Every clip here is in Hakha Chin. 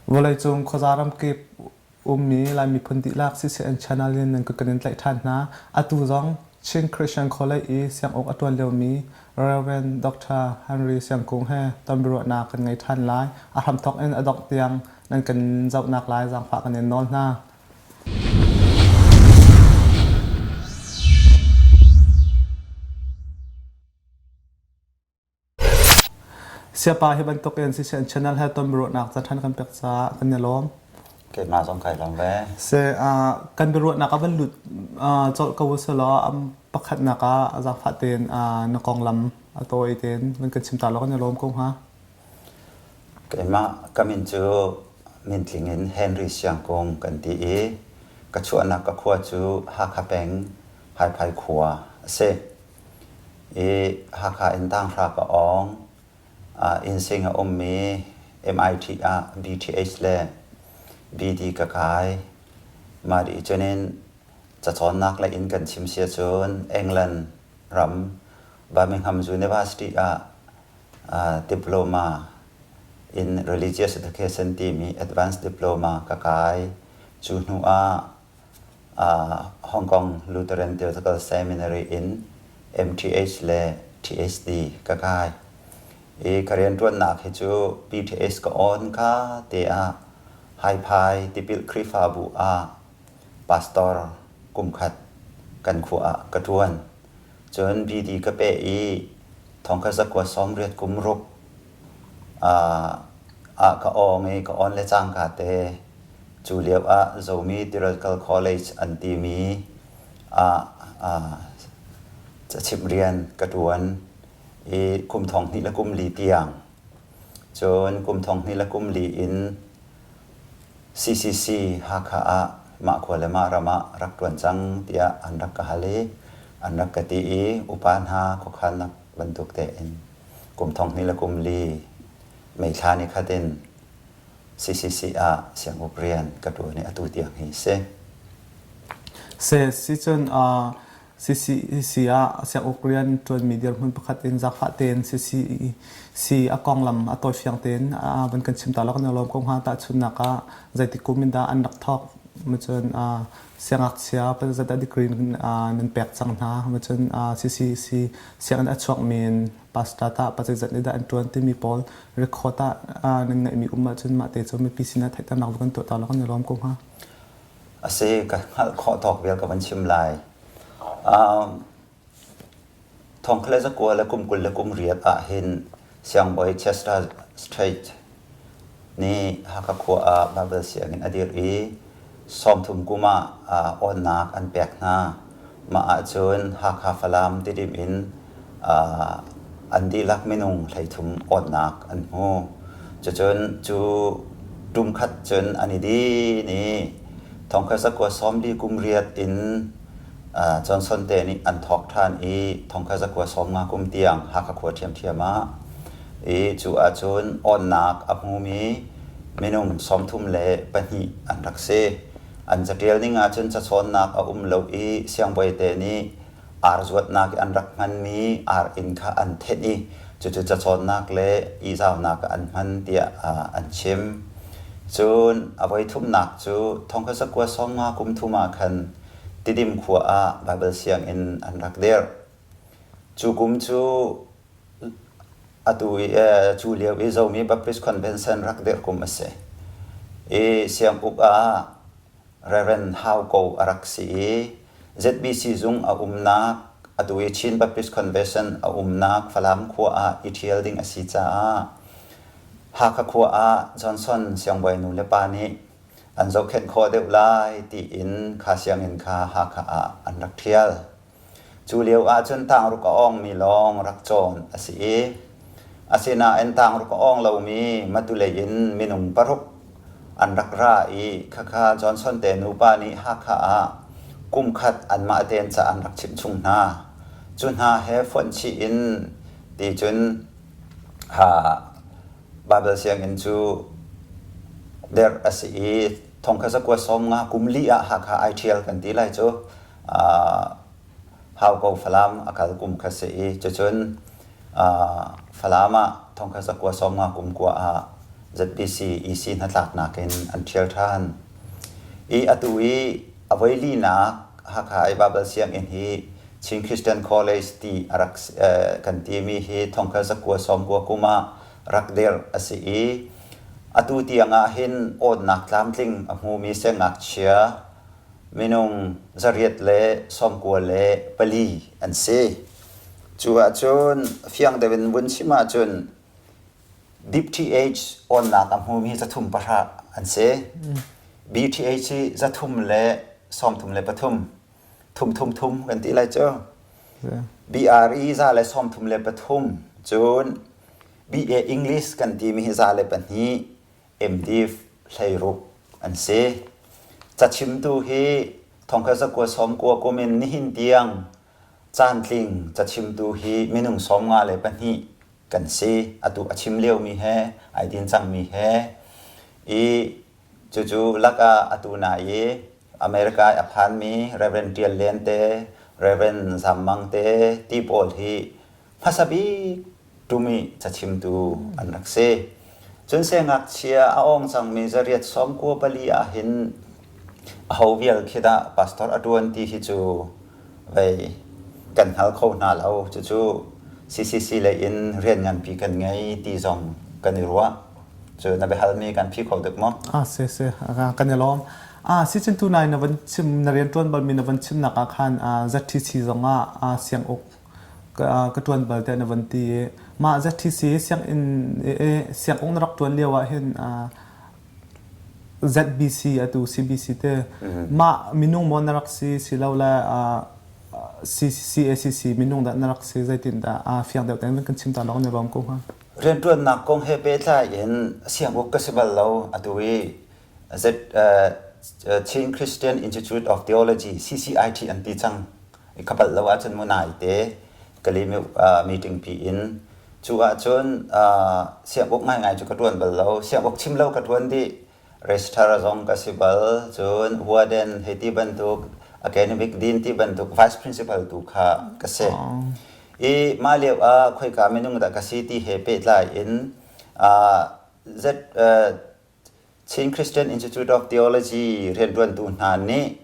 Vawleicung khuaza ramkip ummi Lai miphun dihlak CCN channel in nan kut kan in tlaih ṭhan hna. Atu zong Chin Christian College i sianguk a ṭuan liomi Rev. Dr. Henry Siang Kung he tonbiaruahnak kan ngei ṭhan lai. A hramthawk in a dongh tiang nan kan zohnak lai zaangfah kan in nawl hna. Siapa hi bantukin CCN channel he tonbiaruahnak ca ṭhan kan pek caah kan i lawm. Keimah zong kai lawm ve. Se kan biaruahnak a van lut colh ko usalaw pakhatnak ah zaangfah tein na konglam a tawi tein van kan chim ta law kan i lawm ko hnga. Keimah ka min cu mintling in Henry Siang Kung kan ti i ka chuahnak ka khua cu Hakha peng Haiphai khua a si. I Hakha in tanghra ka awng. Innsing a ummi MIT ah BTH le BD ka kai. Mah dih cun in cacawnnak lei in kan chim si ahcun England ram Birmingham University ah diploma in religious education timi advanced diploma ka kai. Cu hnu ah Hong Kong Lutheran Theological Seminary in MTH le THD ka kai. I ka rianṭuannak hi cu PTH ka awn ka te ah Haiphai tipil Khrihfabu ah pastor kumkhat kan khua ah ka ṭuan. Cun BD ka peh i thongkhat zakua 80 kum ruk ah ka awng i ka awn le cangka te Cu lio ah Zomi Theological College an timi ah cachimh rian ka ṭuan i kum thong hnih le kum li tiang. Cun kum thong hnih le kum li in CCC Hakha ah mah khua le mah ram ah rak ṭuan cang tiah an rak ka hal i an rak ka ti i upa hna khuakhannak bantuk tein kum thong hnih le kum li May thla ni khat in CCC ah sianguk rian ka ṭuan i atu tiang hi si. Se sicun CCC ah sianguk rian ṭuanmi dirhmun pakhat in zaangfah tein CCC a konglam a tawifiang tein van kan chim ta law kan i lawm ko hnga. Tahchunhnak ah zeitik kum in dah an rak thawk? Macun siangngakchia zeizat dah degree nan pek cang hna? Macun CCC sianginn a chuakmi in pastor tah pa zeizat nih dah an ṭuan timi pawl record ah nan ngeihmi um ahcun mah te cu mipi sinah theihternak va kan tuah ta law kan i lawm ko hnga. A si, ka hngalh khawh tawk vial ka van chim lai. Thongkhle zakua le kum 20 le kum riat ah hin Siangbawi Chester Strait nih Hakha khua ah Bible sianginn a dirh i 30 kum ah awnnak an pek hna. Mah ahcun Hakha Falam Tidim in an dihlak minung 33 awnnak an hmu. Cucun cu tum khat cun an i din i thongkhat zakua 40 kum riat in Johnson te nih an thawk ṭhan i thongkhat zakua 50 kum tiang Hakha khua ṭhiamṭhiam ah i cu ahcun awnnak a hmumi minung 32 an rak si. An caṭial ning ahcun cacawnnak a um lo i siangbawi te nih ar zuatnak i an rak hmanmi ar inn kha an thenh i cucu cacawnnak le ihzaunak ah an hman tiah an chim. Cun a voithumnak cu thongkhat zakua 50 kum thum ah khan Tidim khua ah Baibal sianginn an rak dirh. Cu kum cu atu i cu lio i Zomi Baptist Convention rak dirh kum a si. I sianguk ah Reverend Hau Ko a rak si i ZBC zung a umnak atu i Chin Baptist Convention a umnak Falam khua ah i ṭhial ding a si caah Hakha khua ah Johnson siangbawi nu le pa nih an zohkhenh khawh deuh lai tiin kha sianginn kha Hakha ah an rak ṭhial. Cu lio ahcun tangruk a awngmi lawng rak cawn a si i asinain tangruk a awng lomi Matulei in minung paruk an rak ra i khakha Johnson te nupa nih Hakha ah kum khat anmah tein ca an rak chimh chung hna. Cu hna he fonh chih in ti cun Baibal sianginn cu derh a si i thongkhat zakua 50 kum li ah Hakha ai ṭhial kan ti lai cu. Hauko Falam a kal kum kha si i cucun Falam ah thongkhat zakua 50 kum kua ah ZBC EC hnatlaknak in an ṭhial ṭhan. I atu i a voi linak Hakha i Baibal sianginn hi Chin Christian College ti a rak kan timi hi thongkhal zakua sawmkua kum ah rak dirh a si i atu tiang ah hin awtnak tlamtling a hmumi siangngakchia minung zariat le 94 an si. Cu ahcun fiang deuh in vun chim ahcun DipTH awnnak a hmumi zathum pahra an si. BTH hi zathum le 33 thum thum thum kan ti lai cu. BRE za le 33 cun BA English kan timi hi za le pahnih MDiv 16 an si. Cachimtu hi thongkhat zakua sawmkua kum in nihin tiang caantling cachimtu hi minung 52 kan si. Atu a chim liomi he ai din cangmi he i cucu lakah atu na i America i a phanmi Reverend Tial Len te, Reverend Zam Mang te ti pawl hi hmasa bik ṭum i cachimtu an rak si. Cun siangngakchia a awng cangmi zariat 94 ahhin aho vial khi dah pastor a ṭuan ti hi cu vei kan hngal kho hna lo. Cucu CCC lei in rian nganpi kan ngei ti zong kan i ruah. Cu na biahalmi kan phi kho dek maw? Ah, si si, kan i lawm. Ah, si cun tunai na van chim na rian ṭuan balmi na van chimnak ah khan ZTC zong ah sianguk ka ṭuan bal tiah na van ti i mah ZTC sianginn sianguk na rak ṭuan lio ah hin ZBC atu CBC te mah minung maw na rak si silole CACC minung dah na rak si zeitin dah fiang deuh tein kan chim ta lawng na lawm ko hnga. Rianṭuannak kong he pehtlai in sianguk ka si bal lo atu i Z, Chin Christian Institute of Theology CCIT an ti cang. Ka palh lo ahcun mu naite Kali meeting pi in cu ahcun sianguk ngaingai cu ka ṭuan bal lo. Sianguk chim lo ka ṭuan dih. Registrar zong ka si bal. Cun warden hei ti bantuk academic dean ti bantuk vice principal tu kha ka si. I mah lio ah khoika minung dah ka si ti he pehtlai in Z Chin Christian Institute of Theology rianṭuantu hna nih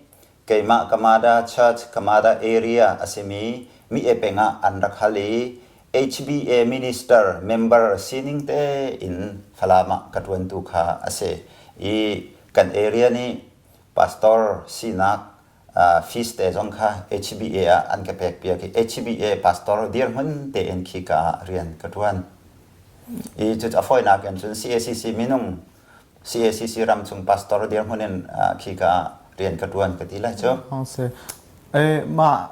keimah Kamada Church, Kamada area a simi Mi-e peng ah an rak hal i HBA minister member sining tein Falam ah ka ṭuantu kha a si. I kan area nih pastor sinak fees te zong kha HBA ah an ka pekpiak i HBA pastor dirhmun tein khika ah rian ka ṭuan. I cucu a fawinak in cun CACC minung CACC ramchung pastor dirhmun in khika ah rian ka ṭuan ka ti lai cu. Eh, mah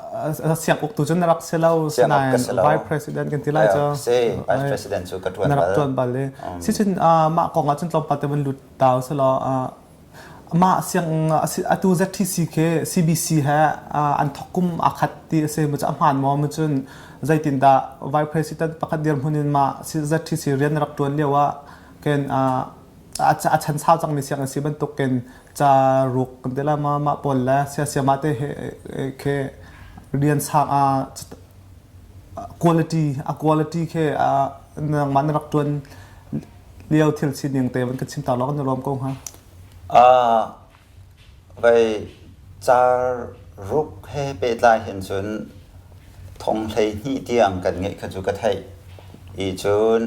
siang uktu cun na rak si lo sinain vice president kan ti lai cu. Si, vice president cu ka ṭuan bal. Na rak ṭuan bal i. Sicun mah kong ah cun tlawmpal te van lut tau selaw Mah siang atu ZTC khi CBC he an thawk kum aa khat ti a si. Mu cu a hmaan maw? Mu cun zeitindah Vice President pakhat dirhmun in mah ZTC rian na rak ṭuan lio ah ken a chan sau cangmi sianginn si bantuk ken ca ruk kan ti la ma mah pawl le siasiamah te khi rian sang quality a quality khi nangmah na rak ṭuan lio thil sining te van kan chim ta law kan i lawm ko hnga. Vai car ruk he pehtlai hin cun thong 12 tiang kan ngeih kha cu ka theih. I cun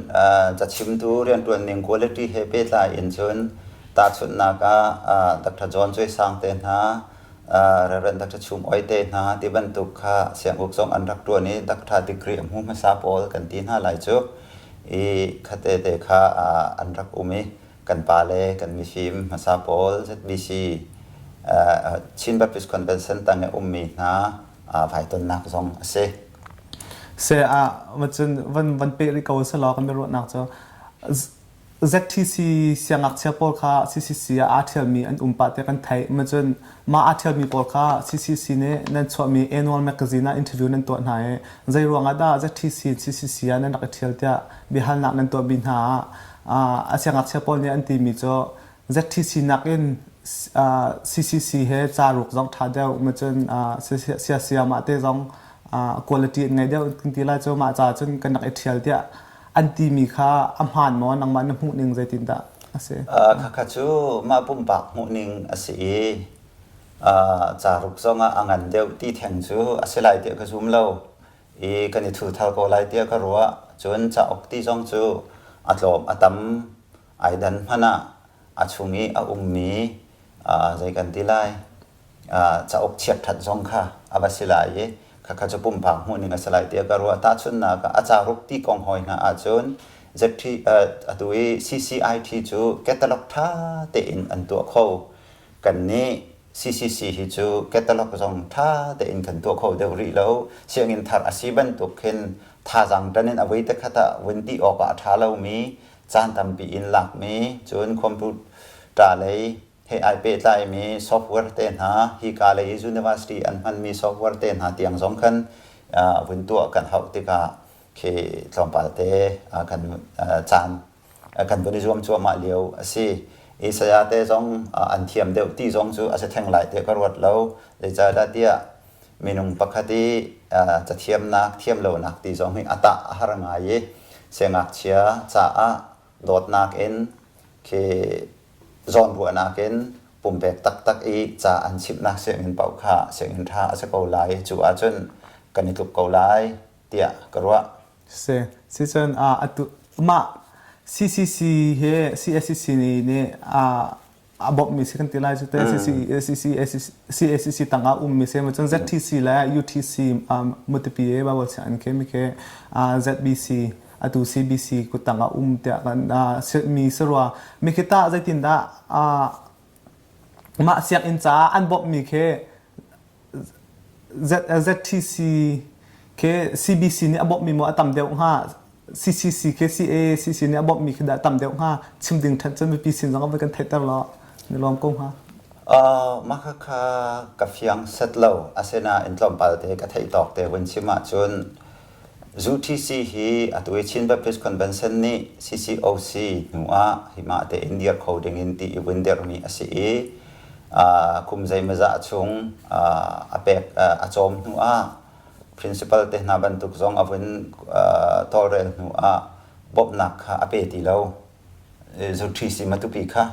cachimtu rianṭuan ning quality he pehtlai in cun tahchunhnak ah Dr. John Cuai Sang te hna Reverend Dr. Chum Oi te hna ti bantuk kha sianguk zong an rak ṭuan i Dr. degree a hmu hmasa pawl kan ti hna lai cu. I khate te kha an rak um i kan pa le kan mifim hmasa pawl ZBC Chin Baptist Convention tang i ummi hna vaitonnak zong a si. Se ah macun van van pe rih ko selaw kan biaruahnak cu ZTC siangngakchia pawl kha CCC ah aa ṭhialmi an um pah tiah kan theih. Macun mah aa ṭhialmi pawl kha CCC nih nan chuahmi annual magazine ah interview nan tuah hna i zei ruangah dah ZTC in CCC ah nan rak i ṭhial tiah biahalnak nan tuahmi hna ah a siangngakchia pawl nih an timi cu ZTC nakin CCC he ca ruk zong ṭha deuh macun siasiamah te zong quality an ngei deuh kan ti lai cu mah ca cun kan rak i ṭhial tiah an timi kha a hmaan maw nangmah na hmuh ning zeitindah? a si? Khakha cu mah pumpak hmuhning a si i caruk zongah a ngan deuh ti theng cu a si lai tiah ka zum lo i kan i thuthal ko lai tiah ka ruah. Cun cauk ti zong cu a tlawm a tam ai dan hmanh ah a chung i a ummi zei kan ti lai cauk chiatṭhat zong kha a va si lai i khakha cu pumpak hmuhning a si lai tiah ka ruah. Tahchunhnak ah a caruk ti kong hawi hna ahcun ZT atu i CCIT cu catalog ṭha tein an tuah kho. Kannih CCC hi cu catalog zong ṭha tein kan tuah kho deuh rih lo. Sianginn thar a si bantuk khin thazaang ṭan in a voi te khat ah vun ti awk ah a ṭha lomi caan tampi in lakmi cun computer lei he ai pehtlaimi software te hna hika lei i university an hmanmi software te hna tiang zong khan vun tuah kan hauh tikah khi tlawmpal te kan caan kan vun i zuam cuahmah lio a si. I saya te zong an thiam deuh ti zong cu a si theng lai tiah ka ruat lo. Zeicahdah tiah minung pakhat i cathiamnak thiamlonak ti zong hi a tah a har ngai i siangngakchia caah dawtnak in khi zawnruahnak in pumpek taktak i ca an chimhnak sianginn paoh kha sianginn ṭha a si ko lai. Cu ahcun kan i tluk ko lai tiah ka ruah. Si. Sicun atu mah CCC he CSCC nih a bawmhmi si kan ti lai cu te CACC tangah ummi si cun ZTC le UTC Matupi e Bible sianginn ke mi ke ZBC atu CBC kuttang ah um tiah kan mi si rua mi khi tah zeitindah mah sianginn caah an bawmhmi khi ZTC khi CBC nih a bawmhmi maw a tam deuh hnga CCC khi CACC nih a bawmhmi khi dah tam deuh hnga chim ding ṭhan cun mipi sin zong a kan theihter law na lawm ko hnga. Mah kha ka fiang set lo asinain tlawmpal te ka theih tawk te vun chim ahcun UTC hi atu i Chin Baptist Convention nih CCOC hnu ah himah tein dir kho ding in ti i vun dirhmi a si i kum zeimawzah chung a pek a cawm hnu ah principal te hna bantuk zong a vun tawlrel hnu ah bawmhnak kha a pe ti lo. UTC Matupi kha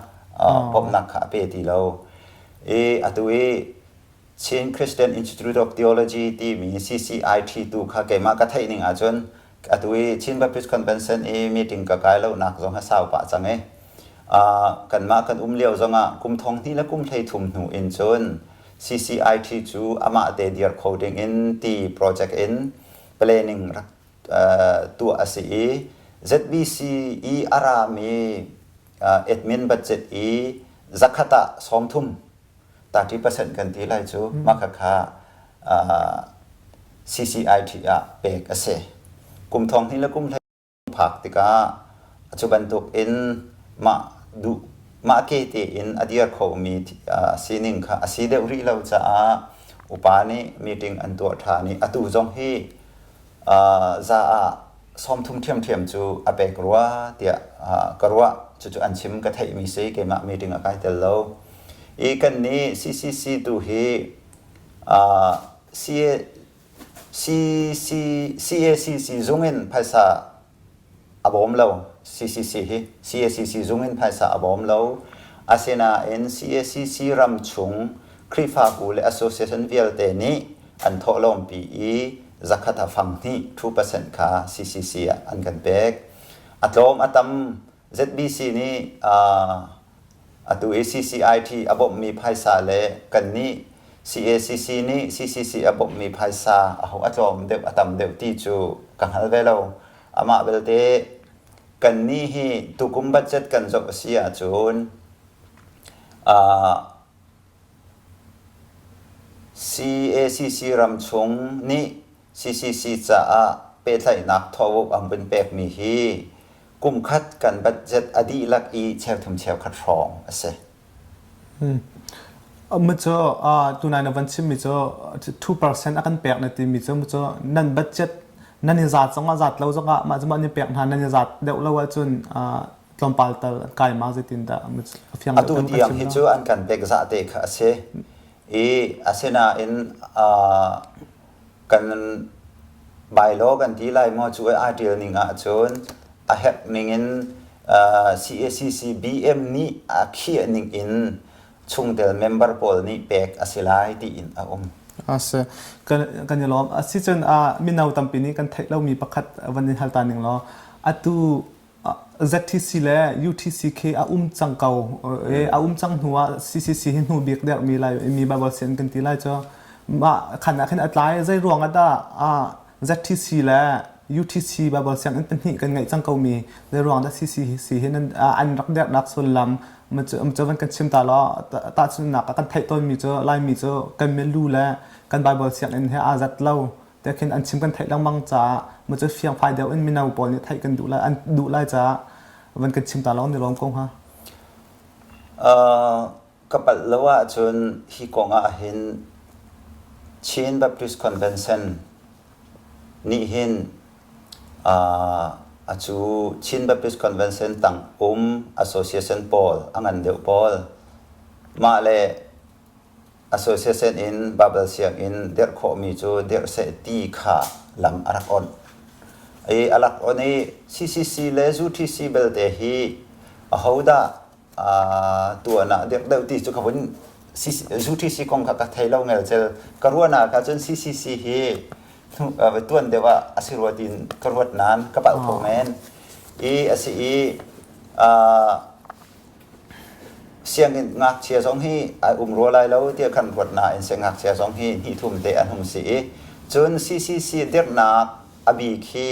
bawmhnak kha a pe ti lo. I atu i Chin Christian Institute of Theology timi CCIT tu kha keimah ka theih ning ahcun atu i Chin Baptist Convention i meeting ka kai lonak zong a sau pah cang i kanmah kan um lio zongah kum thong hnih le kum 33 hnu in cun CCIT cu amah te dir kho ding in ti project in planning rak tuah a si i ZBC i a rami admin budget i zakhat ah 30 30% kan ti lai cu mah khakha CCIT ah pek a si. Kum thong hnih le kum hlei phak tikah cu bantuk in mah duh mah ke tein a dir khomi sining kha a si deuh rih lo caah upa nih meeting an tuah ṭhan i atu zong hi za ah 30 ṭhiamṭhiam cu a pek rua tiah ka ruah. Cucu an chim ka theihmi si keimah meeting a kai tel lo. I kan nih CCC tu hi CACC zung in phaisa a bawm lo. CCC hi CACC zung in phaisa a bawm lo. Asinain CACC ram chung Khrihfabu le association vialte nih an thawhlawmpi i zakhat a fang hnih 2% kha CCC ah an kan pek. A tlawm a tam ZBC nih atu i CCIT a bawmhmi phaisa le kannih CACC nih CCC a bawmhmi phaisa aho a tlawm deuh a tam deuh ti cu ka hngal ve lo. Amah belte kannih hi tukum budget kan zoh a si ahcun CACC ramchung nih CCC caah pehtlaihnak thawuk an vun pekmi hi kumkhat kan budget a dihlak i cheuthum cheukhat hrawng a si. Mu cu tunai na van chimmi cu 2% a kan pek na timi cu mu cu nan budget nan i zat zongah zat lo zongah mah cu mah ni pek hna nan i zat deuh lo ahcun tlawmpal tal kai ma zeitin dah a fiang Atu tiang hi cu an kan pek zah te kha a si. I asinain kan bylaw kan ti lai maw cu ai ṭial ning ahcun a herh ning in. CACC BM nih a khiah ning in chungtel member pawl nih pek a si lai tiin a um. A si. Kan i lawm. Asicun mino tampi nih kan theih lomi pakhat van in hal ta ning law atu ZTC le UTC khi a um cang ko a um cang hnu ah CCC hi hnu bik dermi lai mi Bible sian kan ti lai cu mah khan ah khin a tlai zei ruang ah dah ZTC le UTC Bible sianginn pahnih kan ngeih cang ko mi zei ruang dah CCC hi nan an rak dernak sullam cu van kan chim ta law tahchunhnak ah kan theih tawnmi cu Laimi cu kan milu le kan Bible sianginn he aa zat lo te khin an chim kan theih lengmang caah mu cu fiangfai deuh in mino pawl nih theih kan duh lai an duh lai caah van kan chim ta lawng ni lawm ko hnga. Ka palh lo ahcun hi kong ah hin Chin Baptist Convention nih hin a cu Chin Baptist Convention tang um association pawl a ngan deuh pawl mah le association in Babel sianginn dirh khawhmi cu dirh seh ti kha lam a rak onh. I a rak on i CCC le UTC belte hi ahodah tuan ah dirh deuh ti cu ka vun UTC kong kha ka thei lo ngelcel. Ka ruahnak ah cun CCC hi tuan deuh ah a si rua tiin ka ruat nain ka palh kho men. I a si i Sianginn ngakchia zong hi ai um rua lai lo tiah kan ruat nain siangngakchia zong hi hnihthum te an hung si i cun CCC dirhnak a bik hi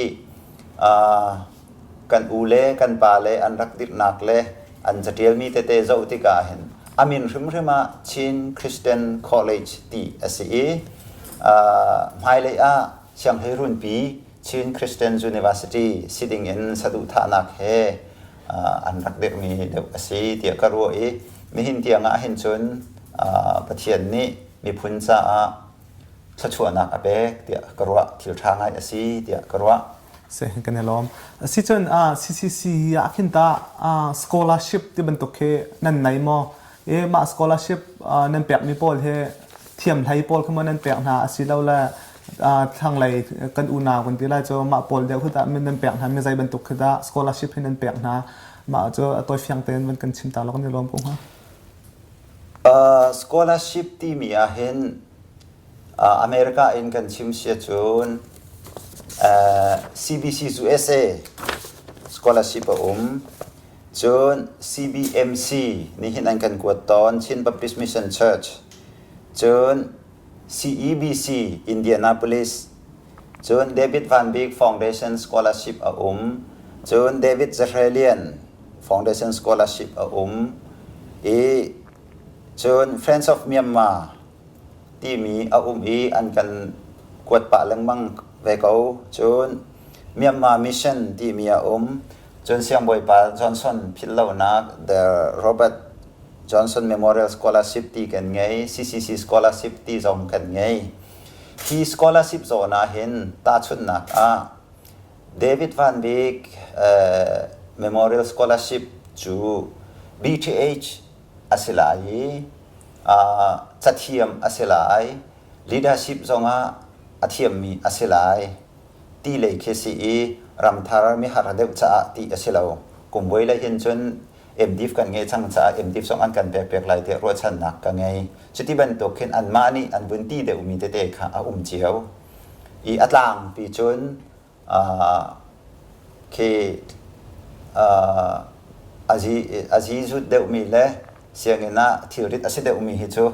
kan u le kan pa le an rak dirhnak le an caṭialmi tete zoh tikah hin a min hrimhrim ah Chin Christian College ti a si i hmailei ah sianghleirunpi Chin Christian University si ding in saduhthahnak he an rak dirhmi deuh a si tiah ka ruah i nihin tiang ah hin cun Pathian nih miphun caah thluachuahnak a pek tiah ka ruah thil ṭha ngai a si tiah ka ruah. Si kan i lawm. Sicun CCC ah khin ta scholarship ti bantuk khi nan nei maw? E mah scholarship nan pekmi pawl hi thiam hlei pawl kha maw nan pek hna asilole thlanglei kan unau kan ti lai cu mah pawl deuh khi dah nan pek hna mi zei bantuk khi dah scholarship hi nan pek hna mah cu a tawifiang tein van kan chim ta law kan i lawm ko hnga. Scholarship timi ah hin America in kan chim sia cun CBC USA scholarship a um cun CBMC nih hin an kan kuat tawn Chin Baptist Mission Church cun CEBC Indianapolis, cun David Van Bik Foundation Scholarship a um, cun David Zahrelian Foundation Scholarship a um i cun Friends of Myanmar timi a um i an kan kuat pah lengmang ve ko. Cun Myanmar Mission timi a um. Cun Siangbawipa Johnson philhlonak The Robert Johnson Memorial Scholarship ti kan ngei, CCC Scholarship ti zong kan ngei. Hi scholarship zawn ah hin tahchunhnak ah David Van Bik Memorial Scholarship cu BTH a si lai i cathiam a si lai, leadership zongah a thiammi a si lai ti lei khi si i ramthar mihar deuh caah ti a si lo. Kumvuai lei hin cun MDIF kan ngei cang caah MDIF zong an kan pek piak lai tiah ruahchannak ka ngei. Cuti bantuk khin anmah nih an vun ti deuhmi tete kha a um cio. I a tlangpi cun khi a zizut deuhmi le sianginn ah thilrit a si deuhmi hi cu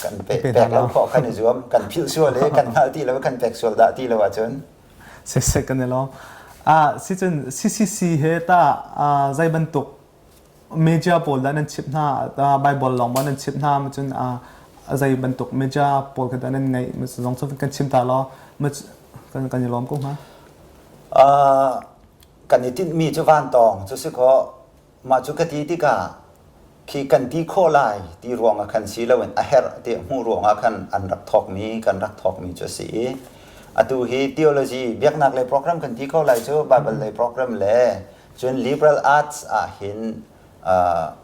kan pek lo khawh kan i zuam kan philh sual i kan hngal ti lo kan pek sual dah ti lo ahcun Siseh kan i lawm. Sicun CCC he tah zei bantuk media pawl dah nan chimh hna? Bible lawng maw nan chimh hna? Cun zei bantuk media pawl kha dah nan ngeih? Zong cu kan chim ta law kan i lawm ko hnga. Kan i tinhmi cu vantawng cu si kaw Mah cu ka ti tikah khi kan ti khawh lai ti ruangah khan si loin a herh ti hmuh ruangah khan an rak thawkmi kan rak thawkmi cu a si i atu hi theology biaknak lei program kan ti kho lai cu Bible lei program le cun liberal arts ah hin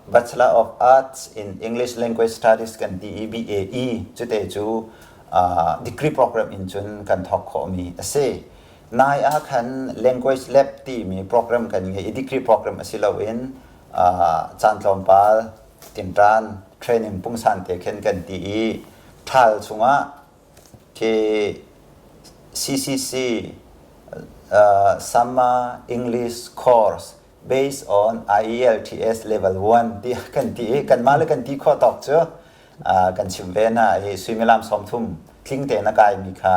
Bachelor of Arts in English Language Studies kan ti i BAE cute cu degree program in cun kan thawk khawhmi a si. Nai ah khan language lab timi program kan ngei i degree program a si loin caan tlawmpal tinṭan training pungsan te khin kan ti i ṭhal chungah khi CCC Summer English Course based on IELTS level 1 ti kan ti i kanmah le kan ti khawh tawk cu kan chim ve hna i suimilam 30 tling tein a kaimi kha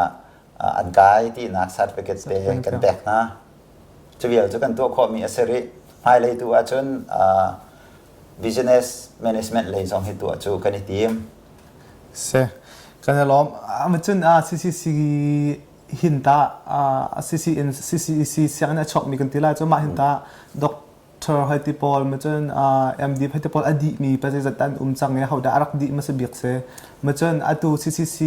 an kai tinak certificate te kan pek hna. Cu vial cu kan tuah khawhmi a si rih. Hmailei tu ahcun business management lei zong hi tuah cu kan i tim. Si. Kan i lawm. Cun CCC hin ta CC in CCC sianginn a chuakmi kan ti lai cu mah hin ta doctor hoi ti pawl ma cun MD hoi ti pawl a dihmi pa zeizat an um cang i hodah a rak dih hmasa bik si. Ma cun atu CCC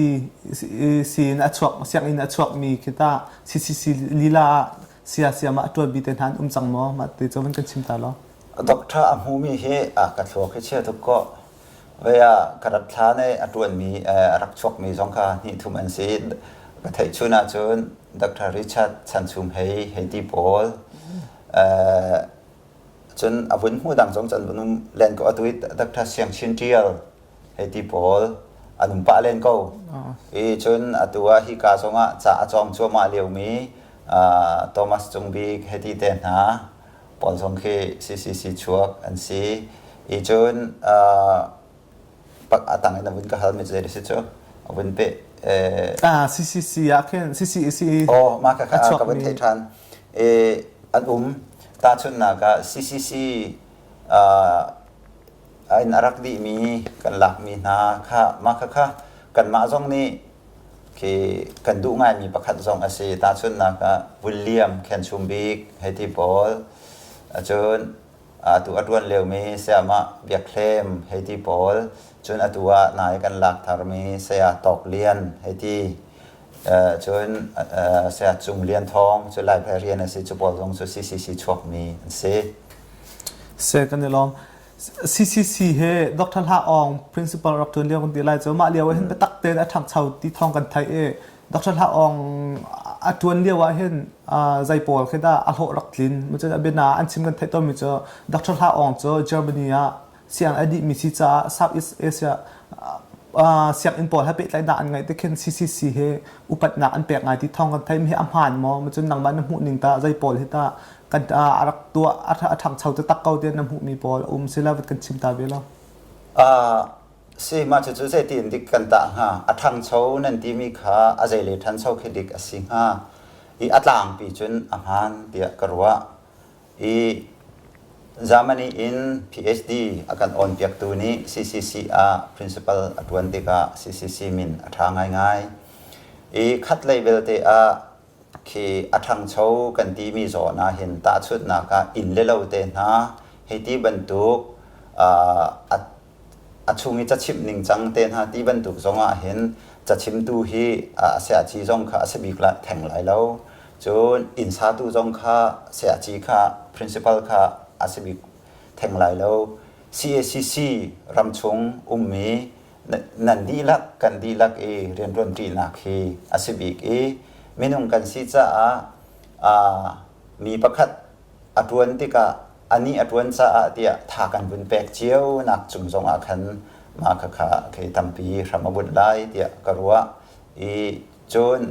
in a chuak sianginn a chuakmi khi ta CCC lila ah sia siam ah a ṭuanmi te hna an um cang maw? Mah ti cu van kan chim ta law. Doctor a hmumi hi a ka thluak hi chia tuk kaw Vei ah ka rat thla ne a ṭuanmi a rak chuakmi zong kha hnih thum an si. Ka theih chun ahcun Dr. Richard Chanchum hei hei ti pawl cun a vun hmu dang zong can vun um len ko atu i Dr. Siang Chin Ṭial hei ti pawl an um pah len ko. I cun atu ah hika zongah ca a cawng cuahmah liomi Thomas Cung Bik hei ti te hna pawl zong khi CCC chuak an si. I cun a tang in a vun ka hal mi zei si cu a vun pe Ah CCC ah khin CCC Oh mah ka ka vun theih ṭhan. An um tahchunhnak ah CCC in a rak dihmi kan lakmi hna kha mah kha kha kanmah zong nih khi kan duh ngaimi pakhat zong a si. Tahchunhnak ah William Khenchum Bik hei ti pawl, cun atu a ṭuan liomi sayamah Biak Hlem hei ti pawl, cun atu ah nai kan lak tharmi saya Tawk Lian hei ti, cun saya Cung Lian Thawng cu librarian a si, cu pawl zong cu CCC chuakmi an si. Se kan i lawm. CCC he Dr. Hla Aung principal rak ṭuan lio kan ti lai cu mah lio ah hin biatak tein a ṭhangcho ti thawng kan theih i Dr. Hla Aung a ṭuan lio ah hin zei pawl khi dah a hlawh rak tlin cun a biana an chim kan theih tawnmi cu Dr. Hla Aung cu Germany ah siang a dihmi si caah Southeast Asia sianginn pawl he pehtlaihnak an ngeih tikhin CCC he upatnak an pek ngai ti thawng kan theih mi hi a hmaan maw cun nangmah na hmuh ning tah zei pawl hi tah kan a rak tuah a ṭhangcho taktak ko tiah na hmuhmi pawl a um sila kan chim ta ve lo. Si mah cucu zeitin dik kan tah hnga a ṭhangcho nan timi kha a zeilei ṭhancho khi dik a si hnga i a tlangpi cun a hmaan tiah ka ruah i Germany in PhD a kan awnpiaktu nih CCC ah principal a ṭuan tikah CCC min a ṭha ngaingai i khatlei belte ah khi a ṭhangcho kan timi zawn ah hin tahchunhnak ah inn le lo te hna hei ti bantuk a chung i cachimh ningcang te hna ti bantuk zong ah hin cachimtu hi a siaci zong kha a si bik theng lai lo. Cun inn satu zong kha siaci kha principal kha a si bik theng lai lo. CACC ramchung ummi nan dihlak kan dihlak i rianṭuanṭinak hi a si bik i minung kan si caah mi pakhat a ṭuan tikah anih a ṭuan caah tiah tha kan vun pek cio nak cung zongah khan mah khakha khi tampi hram a bunh lai tiah ka ruah i cun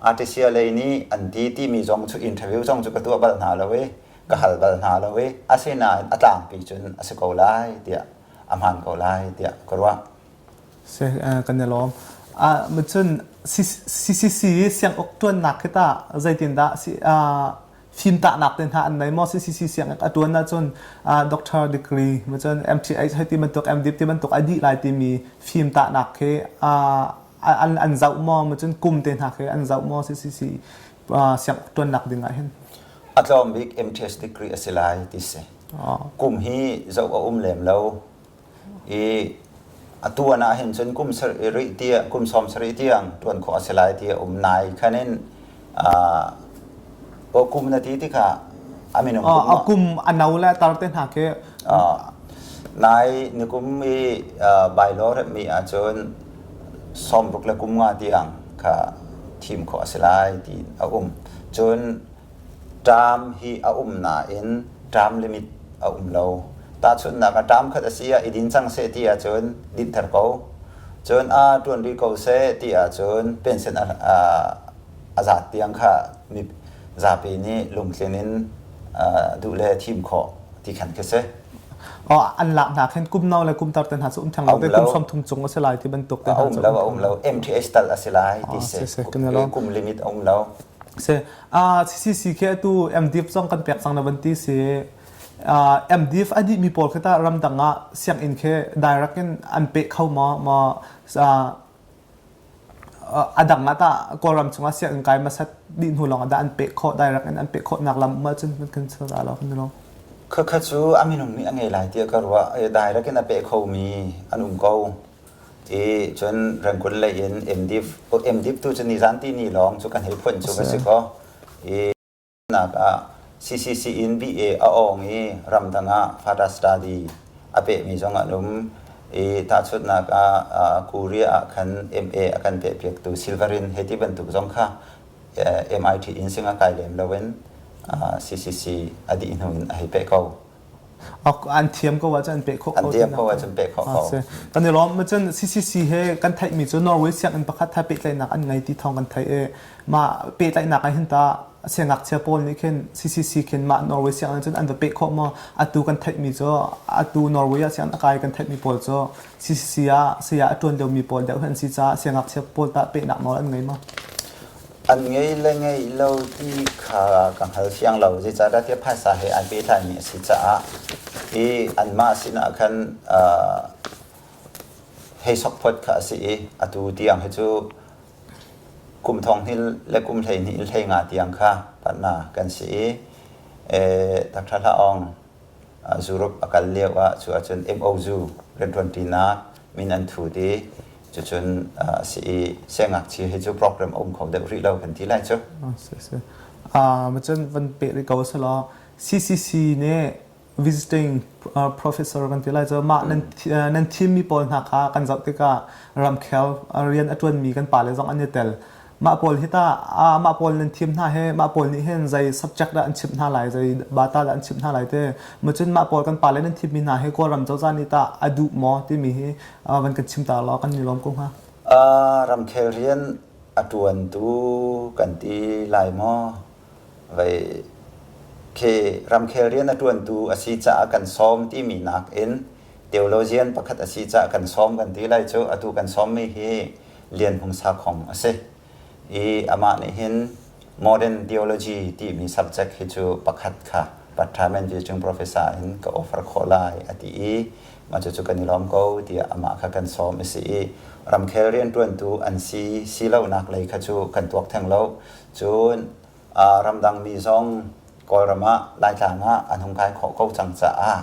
artisia lei nih an ti timi zong cu interview zong cu ka tuah bal hna lo i ka hal bal hna lo i asinain a tlangpi cun a si ko lai tiah a hmaan ko lai tiah ka ruah. Si, kan i lawm. Cun CCC sianguk ṭuannak khi tah zeitindah fimtahnak te hna an nei maw CCC sianguk a ṭuan ahcun doctor degree cun MTH hei ti bantuk MDip ti bantuk a dih lai timi fimtahnak khi an zoh maw cun kum te hna khi an zoh maw CCC sianguk ṭuannak ding ah hin? A tlawm bik MTS degree a si lai ti si. Kum hi zoh a um lem lo i a tuan ah hin cun kum sarih tiang kum 70 tiang tuan khawh a si lai ti a um nai khan in o kum na ti tikah a minung kum a kum a no le tar te hna khi nai nikum i bylaw remmi ahcun 60 le kum nga tiang kha thim khawh a si lai ti a um. Cun term hi a um nain term limit a um lo. Tahchunhnak ah term khat a si ah i din cang seh ti ahcun dinhter ko. Cun a ṭuan rih ko seh ti ahcun pension a, a, a zat tiang kha mi zapi nih lungtlin in duh le thim khawh ti khan khi si. Oh, an lak hna khin kum no le kum tar te hna cu um theng lo te kum 30 cung a si lai ti bantuk te hna cu um lo a um lo MTH tal a si lai ti si kum limit a um lo si CCC khi atu MDF zong kan pek cang na van ti si MDF a dih mi pawl khi ta ramdang ah sianginn khi direct in an pe kho ma ma A dang ah tah Kawlram chungah sianginn kai hmasat dih hnu lawngah dah an peh khawh, direct in an peh khawhnak lam um ahcun kan chim ta lo kan lo. Khakha cu a minung nih a ngei lai tiah ka ruah. Direct in a peh khomi an um ko. I cun Rangoon lei in MDIF, MDIF tu cu nizan ti ni lawng cu kan hei phuan cu va si kaw. I nak ah CCC in BA a awng i ramdang ah further study a pehmi zong an um i tahchunhnak ah Korea ah khan MA a kan pehpiaktu Silverin hei ti bantuk zong kha MIT in sing a kai lem loin CCC a dih hnu in a hei peh ko. An thiam ko ahcun an peh khawh ko. An thiam ko ahcun peh khawh ko. Kan i lawm. Cun CCC he kan theihmi cu Norway sianginn pakhat he pehtlaihnak an ngei ti thawng kan theih i mah pehtlaihnak ah hin ta siangngakchia pawl nih khin CCC khin mah Norway sianginn cun an va peh khawh maw? Atu kan theihmi cu atu Norway ah sianginn a kai kan theihmi pawl cu CCC ah saya a ṭuan deuhmi pawl deuh an si caah siangngakchia pawl tah pehnak nawl an ngei maw? An ngei le ngeih lo ti kha ka hngal fiang lo. Zeicahtiah tiah phaisa he ai pehtlaimi a si caah i anmah sinah khan hei sokphawt kha a si i atu tiang hi cu kum thong hnih le kum 12 in 15 tiang kha patna kan si i Dr. Hla Aung Europe a kal lio ah cu ahcun MOU rianṭuanṭinak min an thut i cucun a si i siangngakchia hi cu program a um kho deuh rih lo kan ti lai cu. Si si. Cun van peh rih ko selaw CCC nih visiting professor kan ti lai cu mah nan nan thimmi pawl hna kha kan zoh tikah ramkhel rian a ṭuanmi kan pale zong an i tel. Mah pawl hi tah mah pawl nan thim hna he mah pawl nih hin zei subject dah an chimh hna lai zei bata dah an chimh hna lai te cun mah pawl kan pale nan thimmi hna hi Kawlram cozah nih tah a duh maw timi hi van kan chim ta law kan ni lawm ko hnga. Ramkhel rian a ṭuantu kan ti lai maw? Vei khi ramkhel rian a ṭuantu a si caah kan sawm timi nakin theologian pakhat a si caah kan sawm kan ti lai cu atu kan sawmmi hi Lian Hung Sakhong a si. I amah nih hin modern theology timi subject hi cu pakhat kha part-time and visiting professor in ka offer khawh lai a ti i mah cucu kan i lawm ko tiah amah kha kan sawm a si i ramkhel rianṭuantu an si si lonak lei kha cu kan tuak theng lo. Cun ramdang mi zong Kawlram ah Laitlang ah an hung kai khawh ko cang caah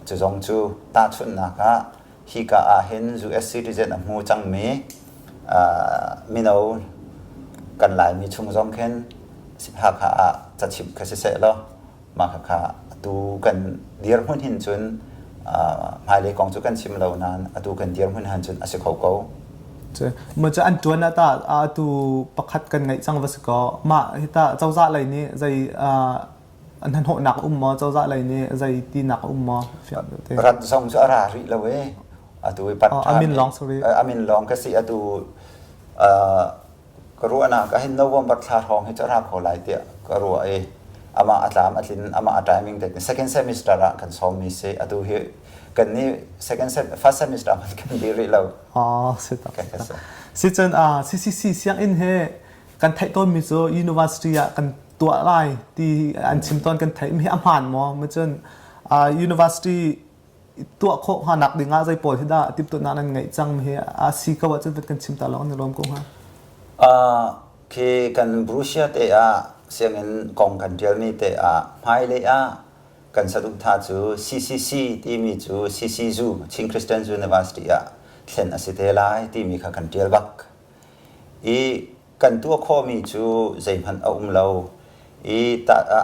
cu zong cu tahchunhnak ah hika ah hin US citizen a hmu cangmi mino kan Laimi chung zong khin Hakha ah cachimh kha siseh law mah khakha atu kan dirhmun hin cun hmailei kong cu kan chim lo nain atu kan dirhmun han cun a si kho ko. Mu cu an ṭuan ah tah atu pakhat kan ngeih cang va si kaw mah hi tah cozah lei nih zei an hnahnawhnak um maw cozah lei nih zei tinak um maw rat zong cu a ra rih lo e atu i pat amin lawng sorry amin lawng ka si atu ka ruahnak ah hin November thla hrawng hi cu a ra kho lai tiah ka ruah i amah a tlam a tlin amah a timing te second semester ah kan sawmmi si atu hi kan nih second sem first semester hmanh kan dir rih lo Oh, si tak. Si cun CCC sianginn he kan theih tawnmi cu university ah kan tuah lai ti an chim tawn kan theih mi hi a hmaan maw? Ma cun university tuah khawh hnga nak ding ah zei pawl hi dah timhtuahnak nan ngeih cang hi a si ko ahcun kan chim ta lawng ni lawm ko hnga. Khi kan brochure te ah sianginn kong kan ṭialmi te ah hmailei ah kan saduhthah cu CCC timi cu CCZU Chin Christian University ah thlen a si te lai timi kha kan ṭial bak. I kan tuah khawhmi cu zeihmanh a um lo. I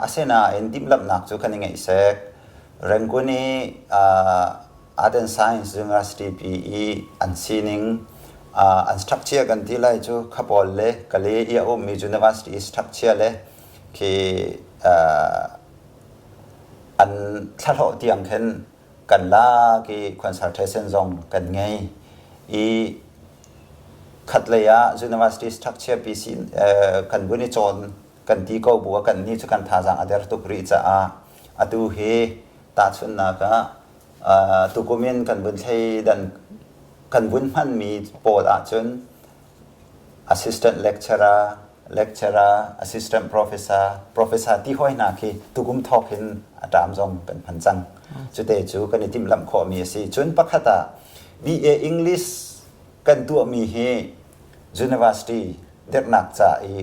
asinain timhlamhnak cu kan i ngeihsek. Rangoon i Art and Science University pi i an sining an structure kan ti lai cu kha pawl le Kale i a ummi university structure le. Khi an thlahlawh tiang khin kan lak i consultation zong kan ngei i khatlei ah university structure PC kan vun i cawn kan ti ko bu ah kan nih cu kan thazaang a der tuk rih caah atu hi tahchunhnak ah tukum in kan vun thleidan kan vun hmanmi pawl ahcun assistant lecturer, lecturer, assistant professor, professor ti hoi hna khi tukum thawk hin a term zong kan hman cang. Cute cu kan i timhlamh khawhmi a si. Cun pakhat ah BA English kan tuahmi hi university dirhnak ca i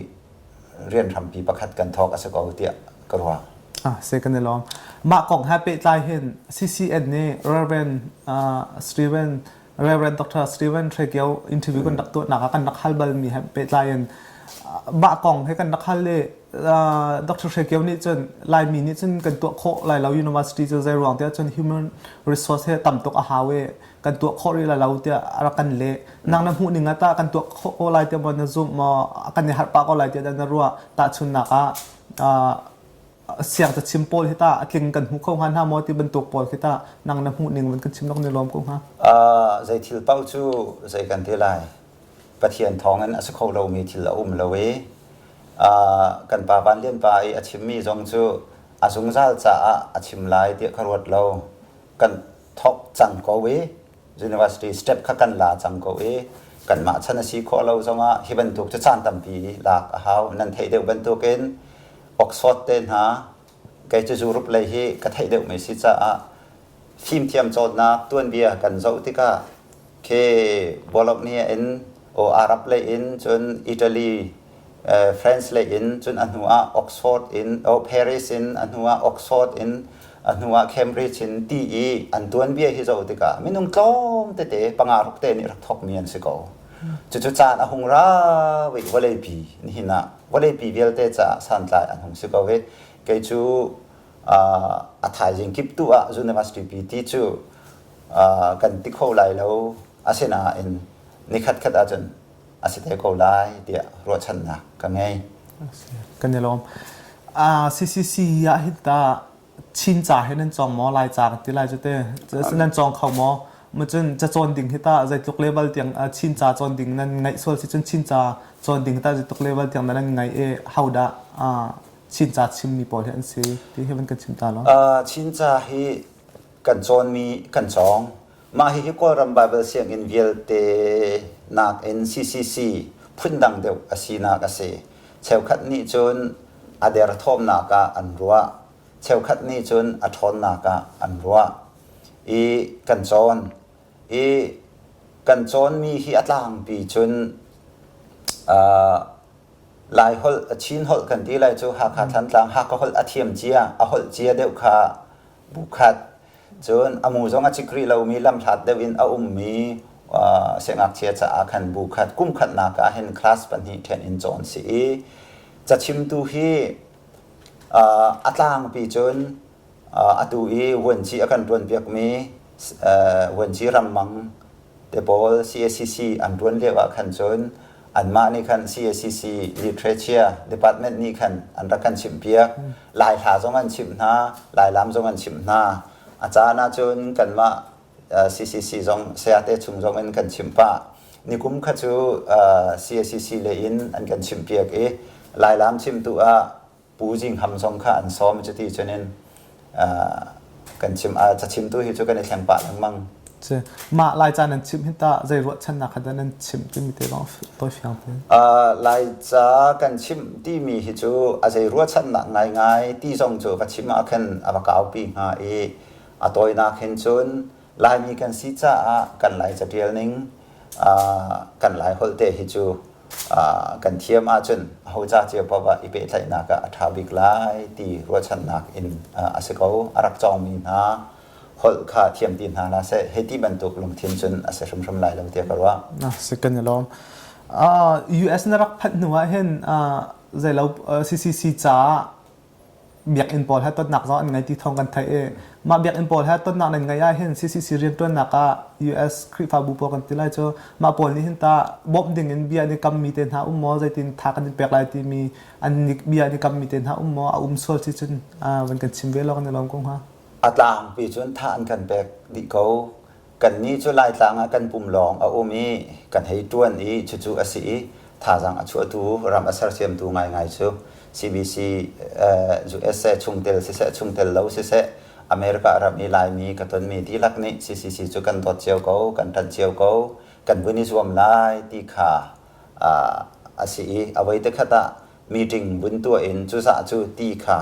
rian hrampi pakhat kan thawk a si ko tiah ka ruah. Ah, se kan i lawm. Mah kong he pehtlai hin CCN nih Reverend uh, Steven Reverend Dr. Steven Hrekio interview kan rak tuahnak ah kan rak hal balmi he pehtlai in mah kong he kan rak hal i Dr. Hrekio nih cun Laimi nih cun kan tuah khawh lai lo university cu zei ruang tiah cun human resource he tam tuk a hau i kan tuah khawh rih lai lo tiah a rak kan leh. Nang na hmuh ning ah tah kan tuah khawh ko lai tiah maw na zumh maw kan i harh pah ko lai tiah dah na ruah tahchunnak ah siang cachim pawl hi tah a tling kan hmu kho hnga hna maw ti bantuk pawl khi tah nang na hmuh ning van kan chim lok ni lawm ko hnga? Zei thil paoh cu zei kan ti lai Pathian thawngin a si kho lomi thil a um lo i kan pa Van Lian pa i a chimmi zong cu a zungzal caah a chim lai tiah ka ruat lo kan thawk cang ko i university step kha kan la cang ko i kanmah chan a si khawh lo zongah hi bantuk cu caan tampi lak a hau nan theih deuh bantukin Oxford te hna kei cu Europe lei hi ka theih deuhmi si caah fimthiam cawnnak tuanbia kan zoh tikah khi Bologna in o Arab lei in cun Italy France lei in cun a hnu ah Oxford in o Paris in a hnu ah Oxford in a hnu ah Cambridge in ti i an tuanbia hi zoh tikah minung tlawm tete panga ruk te nih rak thawkmi an si ko. Cucu caan a hung ra i vawleipi nihin ah vawleipi vialte caah santlai an hung si ko i kei cu a thaizing kip tu ah university pi ti cu kan ti kho lai lo asinain nikhat khat ahcun a si te ko lai tiah ruahchannak ka ngei. Kan i lawm. CCC ah hin ta Chin ca hi nan cawng maw Lai ca kan ti lai cu te nan cawng kho maw ma cun ca cawn ding hi ta zeitluk level tiang Chin ca cawn ding nan ngaih sual si cun Chin ca cawn ding ta zeitluk level tiang nan ngaih i how dah Chin ca chimmi pawl hi an si ti hi van kan chim ta lo. Chin ca hi kan cawnmi kan cawng Mah hihi Kawlram Baibal sianginn vialte nakin CCC phundang deuh a sinak a si. Cheukhat nih cun a derthawmnak ah an ruah. Cheukhat nih cun a ṭhawnnak ah an ruah. I kan cawn. I kan cawnmi hi a tlangpi cun uh, Lai holh, Chin holh kan ti lai cu Hakha Thantlang Hakha holh a thiam cia, a holh cia deuh kha bu khat. Cun a mu zong a cik rih lomi lamhlat deuh in a ummi siangngakchia caah khan bu khat kum khatnak ah hin class pahnih ṭhen in cawn si i cachimtu hi a tlangpi cun atu i vuanci a kan ṭuanpiakmi vuanci Rammang te pawl CACC an ṭuan lio ah khan cun anmah nih khan CACC Literature Department nih khan an rak kan chimhpiak. Lai hla zong an chimh hna, Lai lam zong an chimh hna. A caan ahcun kanmah CCC zong sayate chung zong in kan chimh pah. Nikum kha cu CACC lei in an kan chimhpiak i Lai lam chimtu ah Pu Zing Ham zong kha an sawm cuti cun in kan chim cachimtu hi cu kan i thleng pah lengmang. Mah Laica nan chimh hi tah zei ruahchannak kha dah nan chimh timi te lawng tawi fiang te. Laica kan chimh timi hi cu a zei ruahchannak ngaingai ti zong cu va chim ah khan a va kaupi hnga i a tawinak hin cun Laimi kan si caah kan Lai catial ning kan Lai holh te hi cu kan thiam ahcun aho ca cio paoh ah i pehtlaihnak ah a ṭha bik lai ti ruahchannak in a si ko. A rak cawngmi hna holh kha thiam ti hna hlah seh hei ti bantuk lungthin cun a si hrimhrim lai lo tiah ka ruah. Si kan i lawm. US na rak phanh hnu ah hin zeilo CCC caah. Biakinn pawl he tonnak zong an ngei ti thawng kan theih i mah biakinn pawl he tonnak nan ngeih ah hin CCC rianṭuannak ah US Khrihfabu pawl kan ti lai cu mah pawl nih hin tah bawmh ding in bia an i kammi te hna um maw zeitin tha kan in pek lai timi an bia an i kammi te hna um maw a um sual si cun van kan chim ve law kan i lawm ko hnga. A tlangpi cun tha an kan pek dih ko. Kannih cu Laitlang ah kan pum lawng a um i kan hei ṭuan i cucu a si i thazaang a chuahtu, ram a sersiamtu ngaingai cu CBC USA chungtel siseh, chungtel lo siseh, America ram i Laimi ka tonmi dihlak nih CCC cu kan dawt cio ko, kan ṭanh cio ko, kan vun i zuam lai ti kha a si i a voi te khat ah meeting vun tuah in cuzah cu ti kha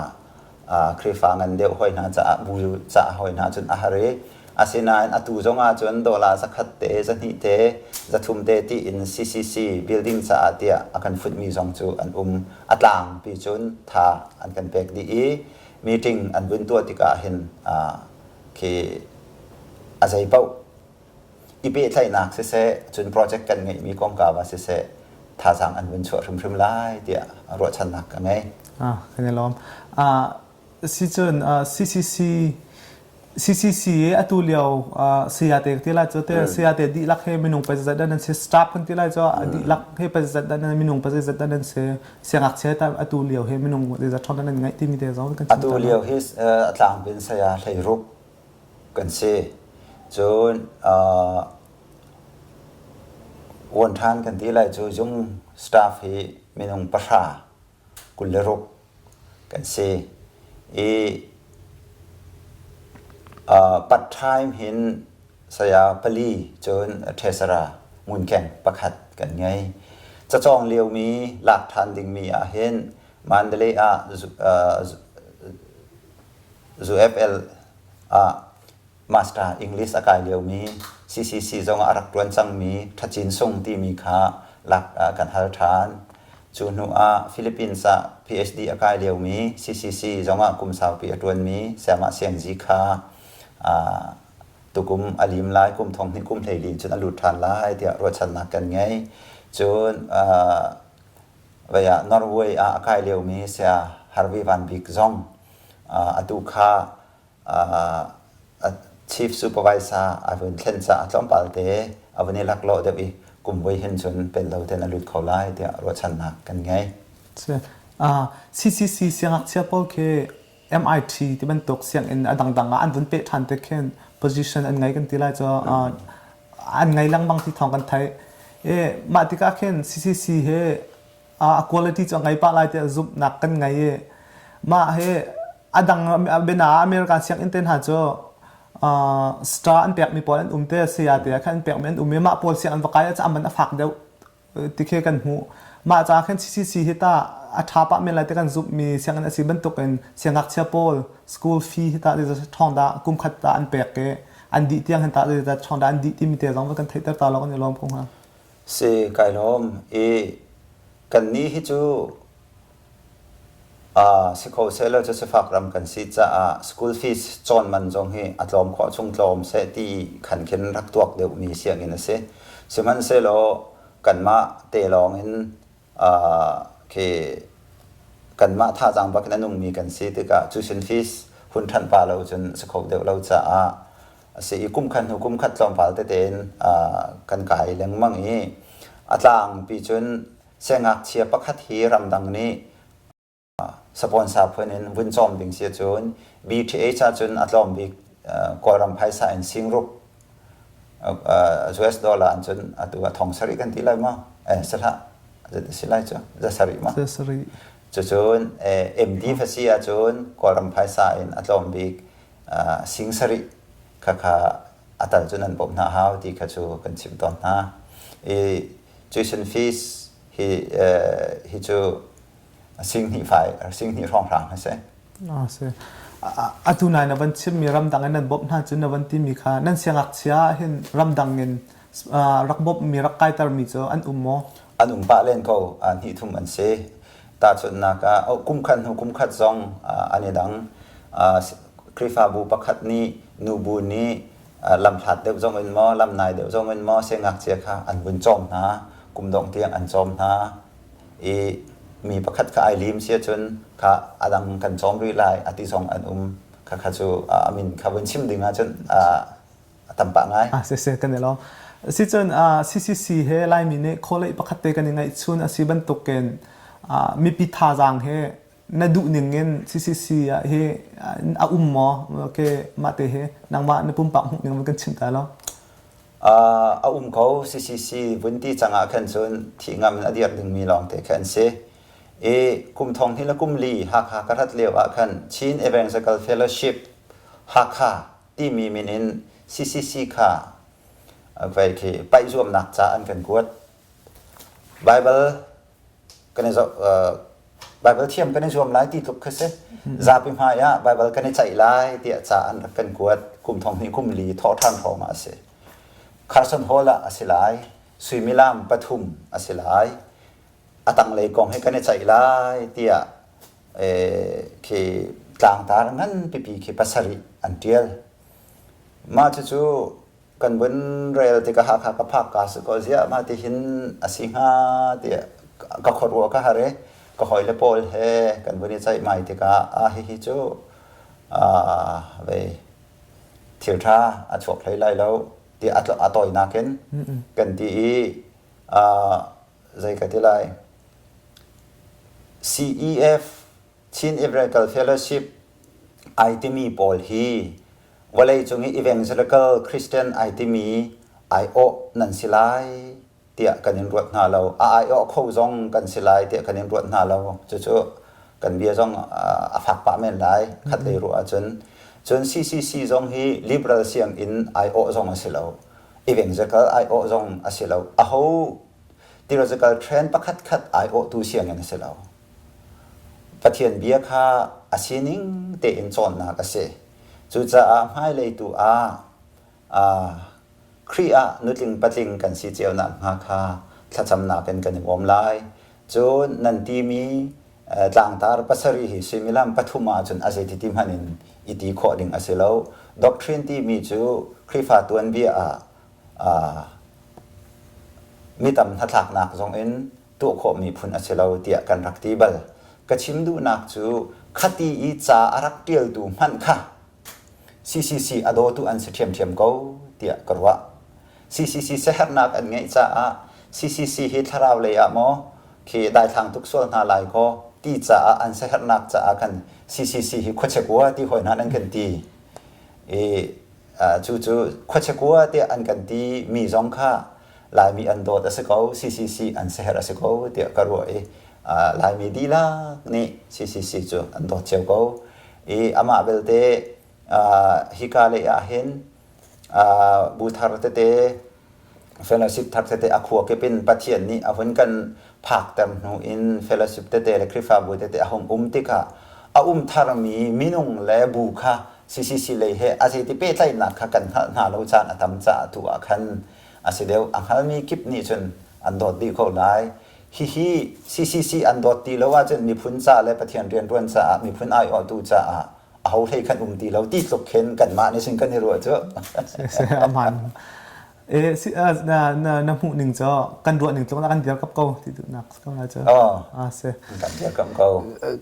Khrihfa ngan deuh hoi hna caah bu caah hoi hna cun a har i asinain atu zong ah cun dollar zakhat te zahnih te zathum te tiin CCC building caah tiah a kan futmi zong cu an um a tlangpi cun tha an kan pek dih i meeting an vun tuah tikah hin khi a zei paoh i pehtlaihnak siseh cun project kan ngeihmi kongkau ah siseh thazaang an vun chuah hrimhrim lai tiah ruahchannak ka ngei. Ah, kan i lawm. Ah, si cun CCC CCC atu lio saya te ti lai cu te saya te dihlak he minung pa zat nan si staff kan ti lai cu dihlak he pa zat nan minung pa zat nan si siangngakchia ta atu lio he minung zat thon nan ngai timi te zong kan atu lio hi tlangpin saya hleiruk kan si. Cun uan ṭhan kan ti lai cu zung staff hi minung pahra 26 kan si. I part time hin saya pali cun ṭhesara ngunkeng pakhat kan ngei. Cacawng liomi lak ṭhan dingmi ahhin Mandalay ah UFL ah Master English a kai liomi CCC zong ah a rak ṭuan cangmi Ṭhacin Sung timi kha lak kan hal ṭhan. Cu hnu ah Philippines ah PhD a kai liomi CCC zong ah kum saupi a ṭuanmi Sayamah Siang Zi kha tukum a lim lai kum thong hnih kum 14 cun a lut ṭhan lai tiah ruahchannak kan ngei. Cun vei ah Norway ah a kai liomi Saya Harvey Van Bik zong atu kha chief supervisor a vun thlen caah tlawmpal te a vun i laklawh deuh i kum voi hin cun pel lo ten a lut kho lai tiah ruahchannak kan ngei. CCC siangngakchia pawl khi MIT ti bantuk sianginn a dangdang ah an vun peh ṭhan te khin position an ngei kan ti lai cu an ngei lengmang ti thawng kan theih. Mah tikah khin CCC he a quality cu a ngei pah lai tiah zumhnak kan ngei i mah hi a dang biana ah American sianginn te hna cu star an pekmi pawl an um te saya te khan an pekmi an um i mah pawl sianginn va kai ah man a fak deuh ti khi kan hmuh mah caah khan CCC hi ta a ṭha pah men lai ti kan zumhmi sianginn a si bantukin siangngakchia pawl school fee hi ta ṭhawng dah kum khat dah an pek i an dih tiang hin ta ṭhawng dah an dih timi te zong kan theihter ta lo kan i lawm ko hnga. Si kai lawm i kannih hi cu si kho sehlaw cu sifak ram kan si caah school fees cawn man zong hi a tlawm khawh chung tlawm seh ti khan khin rak tuak deuhmi sianginn a si. Sihmanhsehlaw kanmah te lawng in khi kanmah thazaang bak in a nungmi kan si tikah tuition fees hun ṭhanh pa lo cun si kho deuh lo caah a si i kum khat hnu kum khat tlawmpal tete in kan kai lengmang i a tlangpi cun siangngakchia pakhat hi ramdang nih sponsor phun in vun cawm ding si cun BTH ahcun a tlawm bik Kawlram phaisa in singruk US dollar an cun atu ah thong sarih kan ti lai maw eh sihlah si lai cu za sarih ma cucun MD fa si ahcun Kawlram phaisa in a tlawm bik sing sarih khakha a tal cu nan bawmh hna hau ti kha cu kan chimh tawn hna. I tuition fees hi hi cu sing hnih fai sing hnih hrawnghrang a si. Ah si. Atu nai na van chimmi ramdang in nan bawmh hna cu na van timi kha nan siangngakchia hin ramdang in rak bawmhmi rak kaitermi cu an um maw? An um pah len ko hnih thum an si. Tahchunhnak ah kum khat hnu kum khat zong an i dang. Khrihfabu pakhat nih nubu nih lamhlat deuh zong in maw lamnai deuh zong in maw siangngakchia kha an vun cawm hna kum dongh tiang an cawm hna i. Mi pakhat kha ai lim si ahcun kha a dang kan cawm rih lai a ti zong an um. Kha kha cu a min kha vun chim ding ahcun a tam pah ngai. Ah siseh kan i lawm. Sicun CCC he Laimi nih khualei pakhat te kan i ngaihchun a si bantukin mipi thazaang he na duh ning in CCC ah hi a um maw? Okay, mah te hi nangmah na pumpak hmuh ning kan chim ta lo. A um ko CCC vun ti cang ah khan cun thih ngam in a dir dingmi lawng te khi an si. I kum thong hi le kum li Hakha ka rat lio ah khan Chin Evangelical Fellowship Hakha timi min in CCC kha vei khi paih zuamnak ca an kan kuat. Bible kan i zoh Bible thiam kan i zuam lai ti tluk kha si. Zapi hmai ah Bible kan i ceih lai tiah ca an rak kan kuat. Kum thong hnih kum li thawh ṭhan hrawng ah a si. Carson Hall ah a si lai. Suimilam pathum a si lai. A tanglei kong hi kan i ceih lai tiah khi tlangtar ngan pipi khi pasarih an ṭial. Mah cucu kan vun rel tikah Hakha ka phak ka si ko ziah mah ti hin a si hnga tiah ka khuaruah ka har i ka hawile pawl he kan vun i ceihmai tikah ah hihi cu vei thil ṭha a chuak hlei lai lo ti a tawinak in kan ti i zei ka ti lai CEF Chin Evangelical Fellowship ai timi pawl hi vawleicung i evangelical Christian ai timi aiawh nan si lai tiah kan in ruat hna lo. A aiawh kho zong kan si lai tiah kan in ruat hna lo. Cucu kan bia zong a fak pah men lai khatlei ruah ahcun. Cun CCC zong hi liberal sianginn aiawh zong a si lo. Evangelical aiawh zong a si lo. Aho theological trend pakhat khat aiawhtu sianginn a si lo. Pathian bia kha a sining tein cawnnak a si. Cucaah hmailei tu ah Khrih ah nutling patling kan si cio nakhnga kha thlacamnak in kan i bawm lai. Cun nan timi tlangtar pasarih hi suimilam pathum ahcun a zeiti ti hmanh in i ti khawh ding a si lo. Doctrine timi cu Khrihfa tuanbia ah mi tam hnatlaknak zong in tuah khawhmi phun a si lo tiah kan rak ti bal. Ka chim duhnak cu khati i ca a rak ṭialtu hmanh kha CCC a dawtu an si ṭhiamṭhiam ko tiah ka ruah. CCC siaherhnak an ngeih caah CCC hi thlarau lei ah maw khi daithlang tuk sual hna lai kaw ti caah an siaherhnak caah khan CCC hi khuachia kua ti hawi hna nan kan ti. I cucu khuachia kua tiah an kan ti mi zong kha Laimi an dawt a si ko, CCC an siaherh a si ko tiah ka ruah i Laimi dihlak nih CCC cu an dawt cio ko. I amah belte hika lei ah hin bu thar tete fellowship thar tete a khua kip in Pathian nih a hun kan phakter hnu in fellowship tete le Khrihfabu tete a hung um tikah a um tharmi minung le bu kha CCC lei he a zeiti pehtlaihnak kha kan hngalh hna lo caan a tam caah tu ah khan a si deuh. A hngalmi kip nih cun an dawt dih ko lai. Hihi CCC an dawt ti lo ahcun miphun ca le Pathian rianṭuan caah miphun aiawhtu caah aho hlei khan um ti lo ti tluk khin kanmah nih cun kan i ruah cu. Aman. E si na na na hmuh ning cu kan ruah ning tluk na kan dirkamh ko ti duhnak ko lai cu. Oh. A si. Kan dirkamh ko.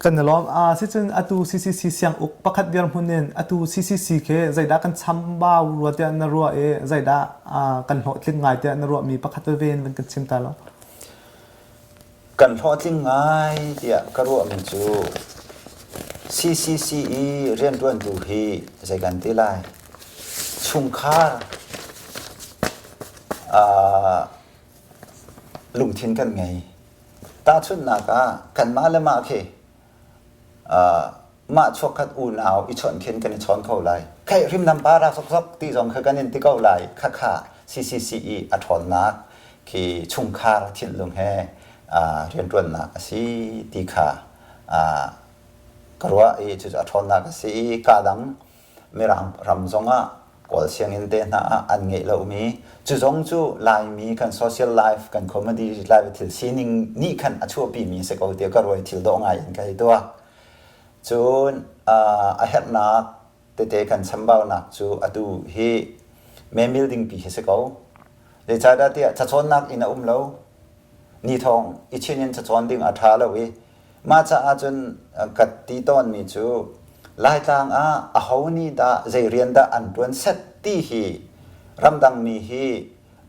Kan lawm. A si cun atu CCC siang uk pakhat dirhmun in atu CCC khi zeidah kan chambau rua tiah na ruah i zeidah kan hlawhtling ngai tiah na ruahmi pakhat veve in van kan chim ta lo. Kan hlawhtling ngai tiah ka ruahmi cu CCC i rianṭuantu hi zei kan ti lai chungkhar lungthin kan ngei. Tahchunhnak ah kanmah le mah khi mah chuakkhat unau i chawnh khin kan i chawn kho lai. Kheih hrimnam pa rak zokzok ti zong kha kan in ti ko lai. Khakha CCC i a ṭhawnnak khi chungkhar thinlung he rianṭuannak a si ti kha ka ruah i cucu a ṭhawnnak a si i ka dang Mirang ram zongah Kawl sianginn te hna ah an ngeih lomi cu zong cu Laimi kan social life kan comedy life thil sining nih khan a chuahpimi si ko tiah ka ruai thil dawh ngai in ka hei tuak. Cun a herhnak tete kan chambaunak cu atu hi memil dingpi hi si ko. Zeicahdah tiah cacawnnak inn a um lo. Ni thawng i chin in cacawn ding a ṭha lo i. Mah caah cun ka ti tawnmi cu Laitlang ah aho nih dah zei rian dah an ṭuan set ti hi ramdangmi hi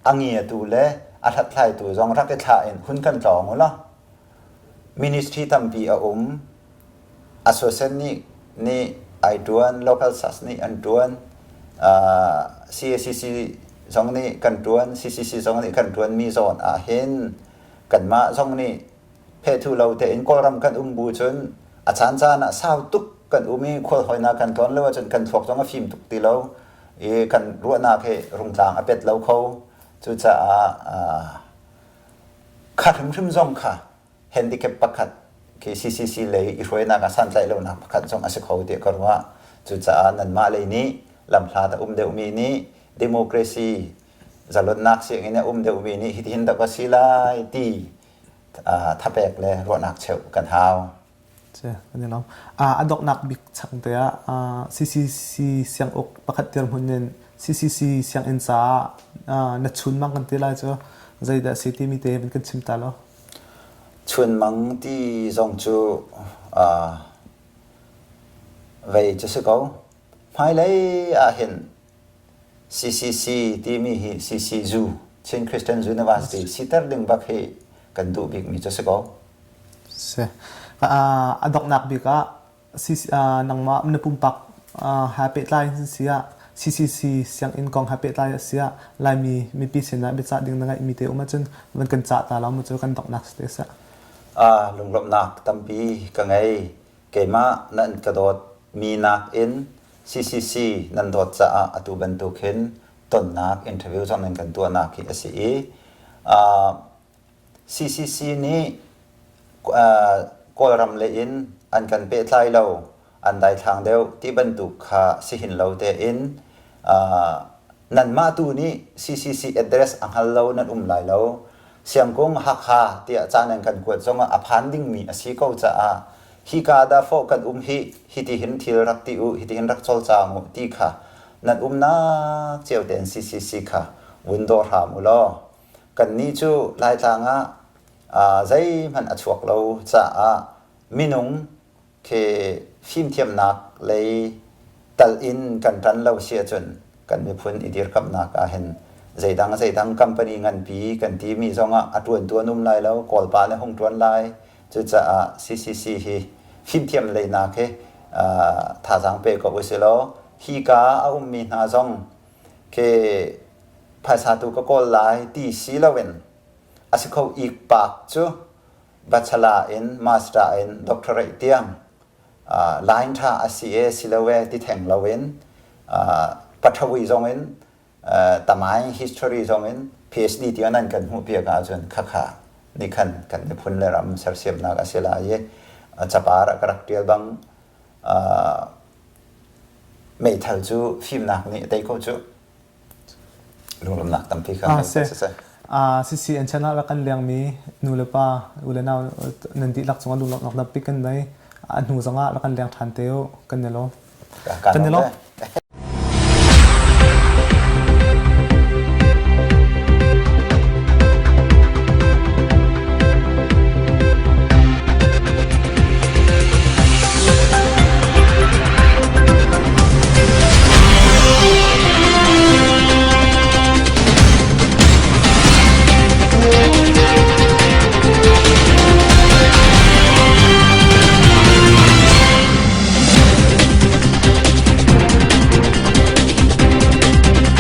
a ngiatu le a hlathlaitu zong rak i thlah in hun kan tlawng u law ministry tampi a um. Association nih nih ai ṭuan, local SAS nih an ṭuan, uh, CACC zong nih kan ṭuan, CCC zong nih kan ṭuanmi zawn ah hin kanmah zong nih phethu lo tein Kawlram kan um bu cun a caan caan ah sau tuk kan um i khualhawinak kan tlawn lo ahcun kan thluak zong a fim tuk ti lo i kan ruahnak hi rungtlang a pet lo kho. Cucaah uh, kha hrimhrim zong kha handicap pakhat khi CCC lei i hruainak ah santlaih lonak pakhat zong a si kho tiah ka ruah. Cucaah nanmah lei nih lamhlat a um deuhmi nih democracy zalonnak sianginn a um deuhmi nih hitihin dah ka si lai ti thapek le ruahnak cheuh kan hau. Kan i lawm. A donghnak bik chang te ah CCC sianguk pakhat dirhmun in CCC sianginn caah na chunmang kan ti lai cu zeidah si timi te van kan chim ta law. Chunmang ti zong cu vei cu si ko. Hmailei ah hin CCC timi hi CCU Chin Christian University siter ding bak hi kan duh bikmi cu si ko. Si. A donghnak bik ah nangmah na pumpak ha pehtlai in si ah CCC sianginn kong ha pehtlai a si ah Laimi mipi sinah biacah ding na ngeihmi te um ahcun van kan cah ta lo mu cu kan donghnak si te seh. Lunglawmhnak tampi ka ngei. Keimah nan ka dawt mi nakin CCC nan dawt caah atu bantuk hin tonnak interview zong nan kan tuahnak hi a si i CCC nih Kawlram lei in an kan pehtlai lo, an daithlang deuh ti bantuk kha si hin lo tein nanmah tu nih CCC address a hngal lo nan um lai lo. Siangkung Hakha tiah ca nan kan kuat zongah a phan dingmi a si ko caah hika dah fawh kan um hi hitihin thil rak ti u hitihin rak cawlcang u ti kha nan umnak cio tein CCC kha vun daw hram u law Kannih cu Laitlang ah zeihmanh a chuak lo caah minung khi fimthiamnak lei tal in kan ṭan lo si ahcun kan miphun i dirkamhnak ah hin zeidang zeidang company nganpi kan timi zongah a ṭuantu an um lai lo, Kawlpa nih hung ṭuan lai. Cucaah CCC hi fimthiam leinak hi thazaang pe ko usilaw hika a ummi hna zong khi phaisa tu ka kawl lai ti si loin a si kho ikpak cu bachelor in master in doctorate tiang line tha a si e si lo e ti theng loin pathawi zong in tamai history zong in PhD tiang nan kan hmuh piak ahcun khakha nih khan kan miphun le ram sersiamnak a si lai i capar ah ka rak tial bang meithal cu fimnak nih a tei ko cu. Lunglawmhnak tampi kha ngei siseh. CCN channel rak kan lengmi nu le pa u le nau nan dihlak cungah lunglawmhnak tampi kan nei. A hnu zongah rak kan leng ṭhan te u. Kan i lawm. Kan i lawm.